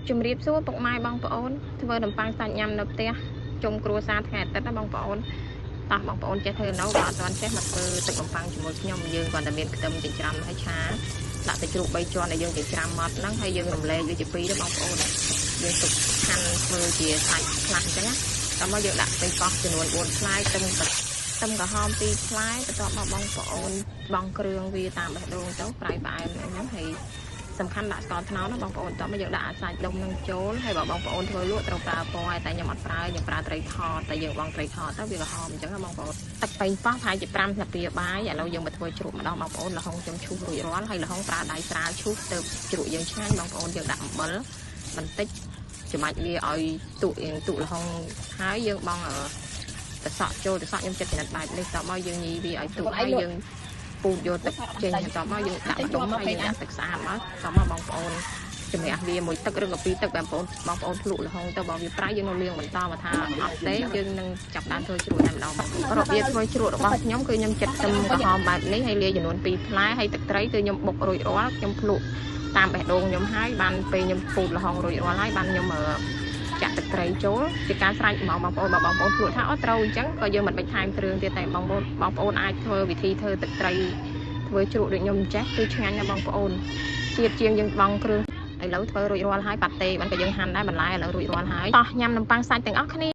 ជំរាបសួរពុកម៉ែបងប្អូនធ្វើនំប៉័ងសាច់ញ៉ាំនៅផ្ទះជុំគ្រួសារថ្ងៃអាទិត្យណាបងប្អូនតោះបងប្អូនចេះធ្វើនៅបើអត់ទាន់ចេះមកធ្វើទឹកនំប៉័ងជាមួយខ្ញុំយើងគ្រាន់តែមានខ្ទឹមចិញ្ច្រាំហើយឆាដាក់ទៅជ្រូក3ជាន់ដែលយើងចិញ្ច្រាំម៉ត់ហ្នឹងហើយយើងរំលែកវាជាពីរទៅបងប្អូនយើងទុកហាន់ធ្វើជាសាច់ខ្លះអញ្ចឹងណាតោះមកយើងដាក់ខ្ទឹមកោះចំនួន4ផ្លែខ្ទឹមខ្ទឹមក្រហម2ផ្លែបន្ទាប់មកបងប្អូនបងគ្រឿងវាតាមបេះដូងទៅប្រៃផ្អែមអីហ្នឹងហើយសំខាន់ដាក់ស្ករត្នោតណាបងប្អូនតោះមកយើងដាក់អាសាច់ដុំនឹងចូលហើយបើបងប្អូនធ្វើលក់ត្រូវប្រើពណ៌តែខ្ញុំអត់ប្រើខ្ញុំប្រើត្រីថតតែយើងបងត្រីថតទៅវាក្រហមអញ្ចឹងណាបងប្អូនទឹកប៉េងប៉ោះប្រហែលជា5ស្លាបព្រាបាយឥឡូវយើងមកធ្វើជ្រក់ម្ដងបងប្អូនល្ហុងខ្ញុំឈូសរួចរាល់ហើយល្ហុងប្រើដៃស្រាលឈូសទៅជ្រក់យើងឆ្ងាញ់បងប្អូនយើងដាក់អំបិលបន្តិចច្បាច់វាឲ្យទុកយើងទុកល្ហុងហើយយើងបងតសក់ចូលតសក់ខ្ញុំចិត្តចំណិតបែបនេះតមកយើងញីវាឲ្យទុកហើយយើងពូតយកទឹកចេញតមកយើងដាក់ដុំហើយយើងដាក់ទឹកស្អាតមកតមកបងប្អូនជំរះវាមួយទឹកឬក៏ពីរទឹកបងប្អូនបងប្អូនភ្លក់ល្ហុងទៅបើវាប្រៃយើងនៅលាងបន្តមកថាអត់ទេយើងនឹងចាប់ដើមធ្វើជ្រក់តែម្ដងរបៀបធ្វើជ្រក់របស់ខ្ញុំគឺខ្ញុំចិត្តខ្ទឹមក្រហមបែបនេះហើយលាយចំនួន2ផ្លែហើយទឹកត្រីគឺខ្ញុំបុករួចរាល់ខ្ញុំភ្លក់តាមបេះដូងខ្ញុំហើយបានពេលខ្ញុំពូតល្ហុងរួចរាល់ហើយបានខ្ញុំចាក់ទឹកត្រីចូលជាការស្រេចហ្មងបងប្អូនបើបងប្អូនភ្លក់ថាអត់ត្រូវអញ្ចឹងក៏យើងមិនបាច់ថែមគ្រឿងទៀតតែបងប្អូនបងប្អូនអាចធ្វើវិធីធ្វើទឹកត្រីធ្វើជ្រក់ដូចខ្ញុំចេះគឺឆ្ងាញ់ណាស់បងប្អូនជាតិជាងយើងបងគ្រឿងឥឡូវធ្វើរួចរាល់ហើយប៉ាតេបានក៏យើងហាន់ដែរបន្លែឥឡូវរួចរាល់ហើយតោះញ៉ាំនំប៉័ងសាច់ទាំងអស់គ្នា។